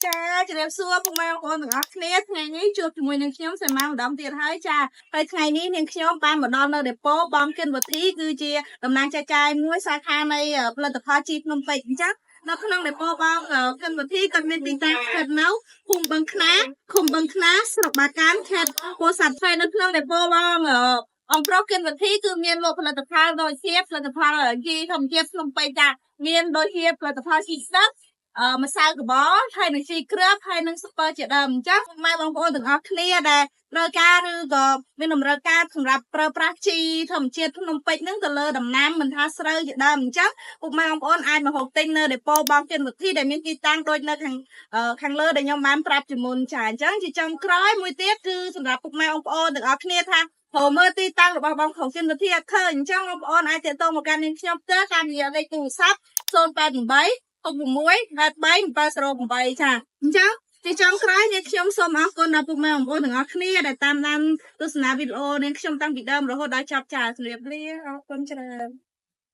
ចាជម្រាបសួរពុកម៉ែបងប្អូនទាំងអស់គ្នាថ្ងៃនេះជួបជាមួយនឹងខ្ញុំសីម៉ាម្ដងទៀតហើយចាហើយថ្ងៃនេះនាងខ្ញុំបានមកដល់នៅដេប៉ូបងគិនវុធីគឺជាតំណាងចែកចាយមួយសាខានៃផលិតផលជីភ្នំពេញអញ្ចឹងនៅក្នុងដេប៉ូបងគិនវុធីក៏មានទីតាំងស្ថិតនៅភូមិបឹងខ្នាឃុំបឹងខ្នាស្រុកបាកានខេត្តពោធិ៍សាត់ហើយនៅក្នុងដេប៉ូបងអង្គប្រុសគិនវុធីគឺមានលក់ផលិតផលដូចជាផលិតផលជីធម្មជាតិភ្នំពេញចាមានដូចជាផលិតផលជីស្ទឹក ម្សៅកបោហើយនឹងជីគ្រាប់ហើយនឹងស៊ុបពើជាដើមអញ្ចឹងម៉ែបងប្អូនទាំងអស់គ្នាដែលត្រូវការឬក៏មានតម្រូវការសម្រាប់ប្រើប្រាស់ជីធម្មជាតិភ្នំពេញហ្នឹងទៅលើដំណាំមិនថាស្រូវជាដើមអញ្ចឹងពុកម៉ែបងប្អូនអាចមកហូបទិញនៅដេប៉ូបងចិនវិធីដែលមានទីតាំងដូចនៅខាងលើដែលខ្ញុំបានប្រាប់ជាមុនចាអញ្ចឹងជាចុងក្រោយមួយទៀតគឺសម្រាប់ពុកម៉ែបងប្អូនទាំងអស់គ្នាថាព្រោះមើលទីតាំងរបស់បងខុសចិនវិធីអត់ឃើញអញ្ចឹងបងប្អូនអាចទាក់ទងមកកាន់នាងខ្ញុំផ្ទាល់តាមរយៈលេខទូរស័ព្ទ088 66 83 708ចាអញ្ចឹងជាចុងក្រោយនេះខ្ញុំសូមអរគុណដល់ពុកម៉ែបងប្អូនទាំងអស់គ្នាដែលតាមដានទស្សនាវីដេអូនេះខ្ញុំតាំងពីដើមរហូតដល់ចប់ចាជម្រាបលាអរគុណច្រើន។